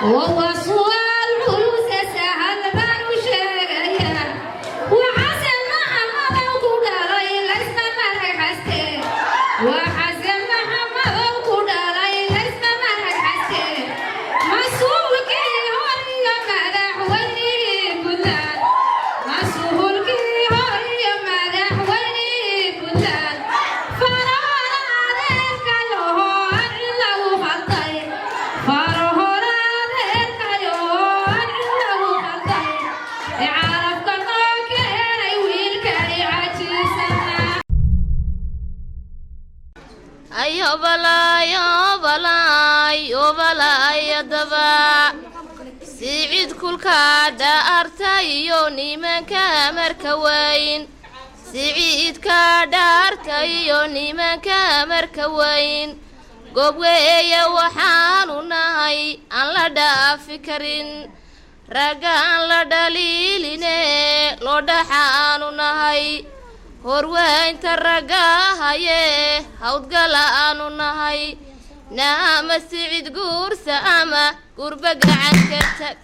Waa su'aal culuse, sahal baan u sheegayaa. Waxaase Maxamadow ku dhalay laysma marag xaste. Waxaase Maxamadow ku dhalay laysma marag xaste. Mas-uulkii hor iyo madaxweynihii Puntland, mas-uulkii hor iyo madaxweynihii Puntland, Faroole adeerkayoho aan cid lagu khalday, Faroole adeerkayoho aan cid lagu khalday, ee carabka noo keenay wiilkani cajiibsanaa. Ayobalay obalay obalayadaba Siciid kulka dhaarta iyo nimanka marka weyn, Siciidka dhaarta iyo nimanka marka weyn, goobweeye waxaanu nahay aan la dhaafi karin, ragga aan la dhaliiline loo dhaxaanu nahay, horweynta ragga haye hawdgala aanu nahay. Naama Sicid guursa ama gurba gacanka tag.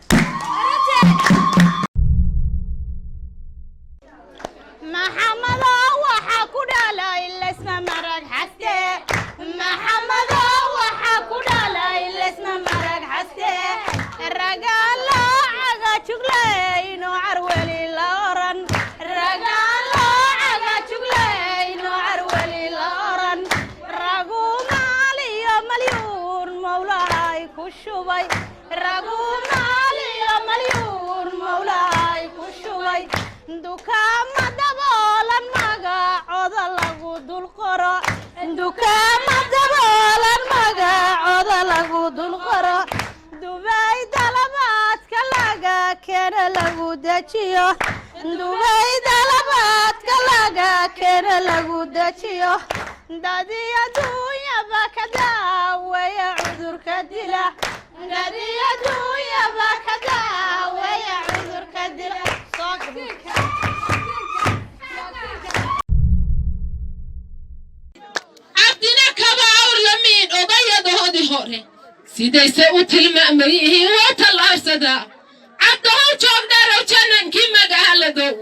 Maxamado waxaa ku dhalay lesma marag xaste. Maxamado waxaa ku dhalay lesma marag xaste. Ragaalo caga juglayno carweli la oran, ragaalo caga juglayno carweli la oran, ragu maaliyo malyuun mawlahay ku shubay, ragu maaliyo malyuun mawlahay ku shubay, dukaama daboolan magacooda lagu dul qoro, dukaama daboolan magacooda lagu dul qoro, Dubay dalabaadka laga keena lagu dejiyo, Dubay dalabaadka laga keena lagu dejiyo, dadiyo duunyaba ka daaweeya cudurka dila, dadiyo duunyaba ka daaweeya cudurka dila. Cabdina kaba awrlamiin odayadoodii hore sidayse u tilmaamayihiin waa tallaabsadaa. Cabdahow joogdharow, janankii magaaladow,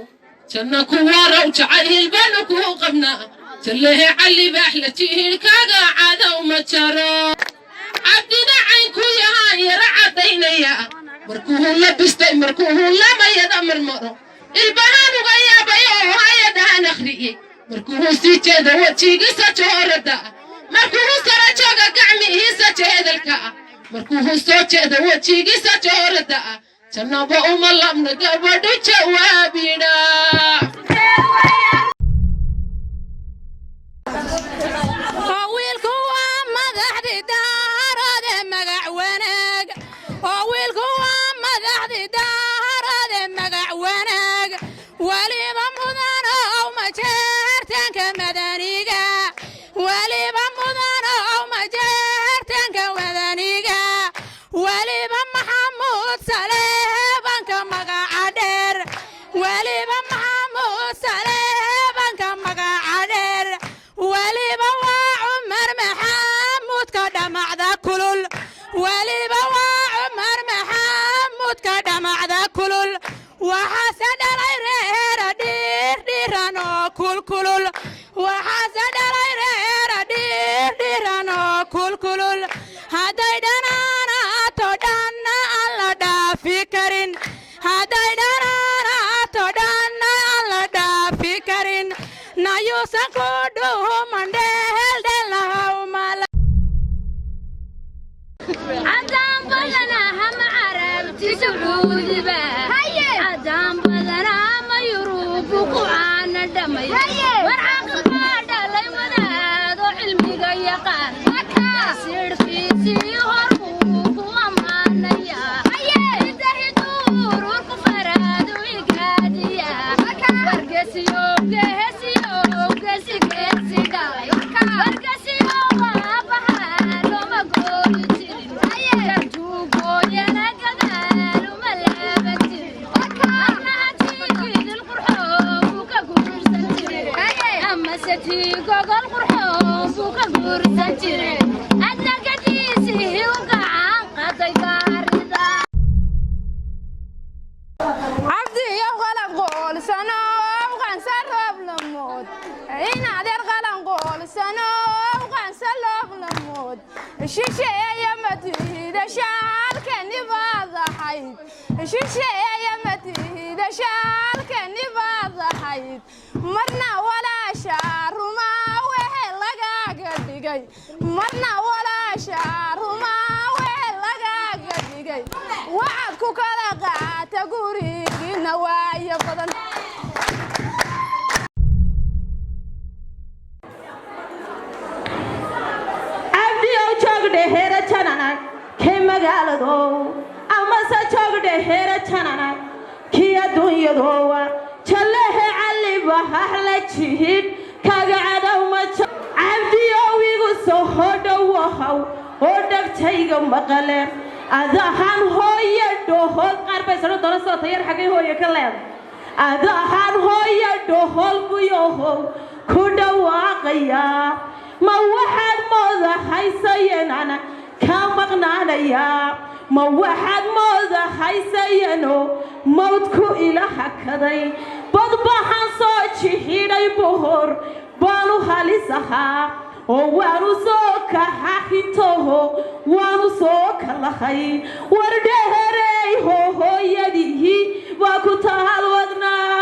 janna kuwarow, jacayl baanu kuu qabnaa, jallehe calibaax la jihiidhkaaga cadow ma jaro. Cabdina caynku yahaan yara caddaynaya markuuhu labistay, markuuhu lamayada marmaro, ilbahaan uga yaabay oo hay-adahan akhriyey, markuuhu sii jeeda wejigiisa joorada, markuuhu sara jooga gacmihiisa jeedalka ah, markuuhu soo jeeda wejigiisa joorada ah, jannaba uma labna gabadhu jawaabidha. Oo wiilku waa madaxdii Daaroode magac wanaag, oo wiilku waa madaxdii Daaroode magac wanaag, weliba mudanow majeertaanka madaniga, weliba mudanow majeertaanka madaniga, weliba Maxamuud Saleebanka magaca dheer, weliba Maxamuud Saleebanka magaca dheer, weliba waa Cumar Maxamuudka dhamacda kulul, weliba waa Cumar Maxamuudka dhamacda kulul, waxaase dhalay reera dhiirdhiiran oo kulkulul, waxaase dhalay reera dhiirdhiiran oo kulkulul, hadday dhanaanaato dhanna aan la dhaafi karin, hadday dhanaanaato dhanna aan la dhaafi karin, nayuusan ku dhuhumandheheldhelahaumala. Cadaan badanaa hama Carabti Sacuudiba, cadaan badanaa ma Yurubu ku caana dhamay. War caqil baa dhalay wadaado cilmiga yaqaan, sirhkiisii hor buu ku ammaanaya, idahiduururku faraadu igaadiya, wargesiyo gehesiyo gesi geesi dhalay, wargesiyo waabaha looma gooyi jirin, gartuugooyana gadaal uma laaban jirin, adnahantiigidil qurxoon buu ka guursan jiray, amase tii gogol qurxoon buu ka guursan jiray, adna gadiisii u gacan qaday gaarida. In adeer qalanqoolsano qaansa looblamood shisheeya matihida shaalkani baad ahayd, shisheeya matihida shaalkani baad ahayd. Marna walaasha rumaa wehe lagaaga dhigay, marna walaasha rumaa wehe lagaaga dhigay. Waxaad ku kala qaata gurigiina waayo badan. Cabdiyow joogdheheera jananay kii magaaladow, amase joogdheheera jananay kii adduunyadowa jallehe calibahaxla jihid kaga cadowma. Cabdiyow igu soo hodhowahow oo dhegtayga maqale adahan hooye dhohol qaar bay sano doona soo tayar xaggay hooye ka leeday. Adahan hooye dhohol buyohow ku dhawaaqayaa, ma waxaad moodahaysayanana ka maqnaanayaa? Ma waxaad moodahaysayano mawdku ila hakaday? Badbaxan soo jixidhay bohor baanu halis ahaa oo waanu soo kaxaxintoho, waanu soo kalahay. Wardheherey hohooyadihii waa ku tahal wadnaa.